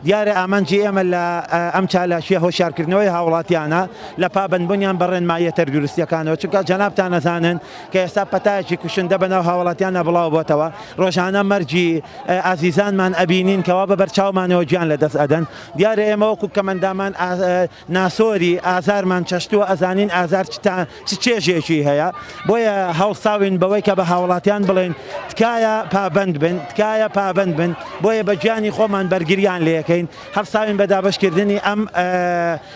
دیارە ئامانجی ئێمە لە ئەم چالاکییە هۆشیارکردنەوەی هاوڵاتیانە لە پابەندبوونیان بە ڕێنماییە تەندروستییەکانەوە، چونکە جەنابتان ئەزانن کە ئێستا پەتایەکی کوشندە بەناو هاوڵاتیاندا بڵاوبۆتەوە، ڕۆژانە مەرگی ئازیزانمان ئەبینین کەوا بە بەرچاومانەوە گیان لەدەست ئەدەن، دیارە ئێمە وەکو کەمەندامان ناسۆری ئازارمان چەشتووە ئەزانین ئازار چ تا چ چێژێکی هەیە بۆیە هەڵساوین بەوەی کە بە هاوڵاتیان بڵێن تکایە پابەند بن تکایە پابەند بن بۆیە بە گیانی خۆمان بەرگریان لێکەین هەڵساوین بە دابەشکردنی ئەم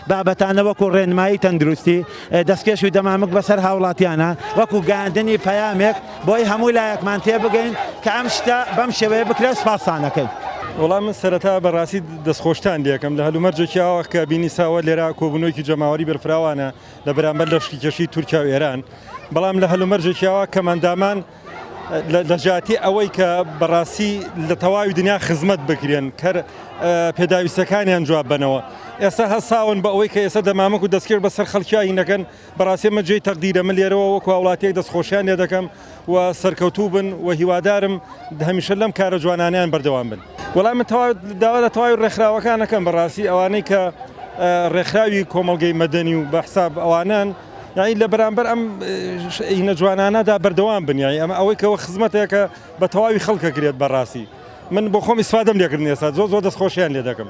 بابەتانە وەکو ڕێنمایی تەندروستی دەستکێش و دەمامک بەسەر هاوڵاتیانە وەکو گەیاندنی پەیامێک بۆی هەموو لایەکمان تێبگەین کە ئەم شتە بەم شێوەیە بکرێت سوپاستان ئەکەین. وەڵا من سەرەتا بەڕاستی دەستخۆشتان لێکەم لە هەلومەرجێکی ئاوا کە بینی ساوە لێرە کۆبوونەوەیەکی جەماوەری بەرفراوانە لە بەرامبەر لەشکرکێشی تورکیا و ئێران بەڵام لە هەلومەرجێکی ئاوا کەمئەندامان لە جیاتی ئەوەی کە بەڕاستی لە تەواوی دنیا خزمەت بکرێن کەر پێداویستەکانیان جواب بنەوە ئێستا هەساون بە ئەوەی کە ئێستا دەمامک و دەستکرد بەسەر خەڵکیایی نەکەن بەڕاستی ئەمە جێی تەقدیرە من لێرەوە وەکو هاوڵاتیەک دەستخۆشیان لێ دەکەم و سەرکەوتوو بن و هیوادارم هەمیشە لەم کارە جوانانیان بەردەوام بن. وەڵا من تەواو داوا لە تەواوی ڕێکخراوەکان ئەکەم بەڕاستی ئەوانەی کە ڕێکخراوی کۆمەڵگەی مەدەنی و بە حساب ئەوانەن یعنی لە بەرامبەر ئەم ئینە جوانانەدا بەردەوام بن یعنی ئەمە ئەوەی کەەوە خزمەتێکە بە تەواوی خەڵکە کرێت بەڕاستی من بۆ خۆم ئیسفادەم لێکردن ئێستا زۆر زۆر دەستخۆشیان لێ دەکەم.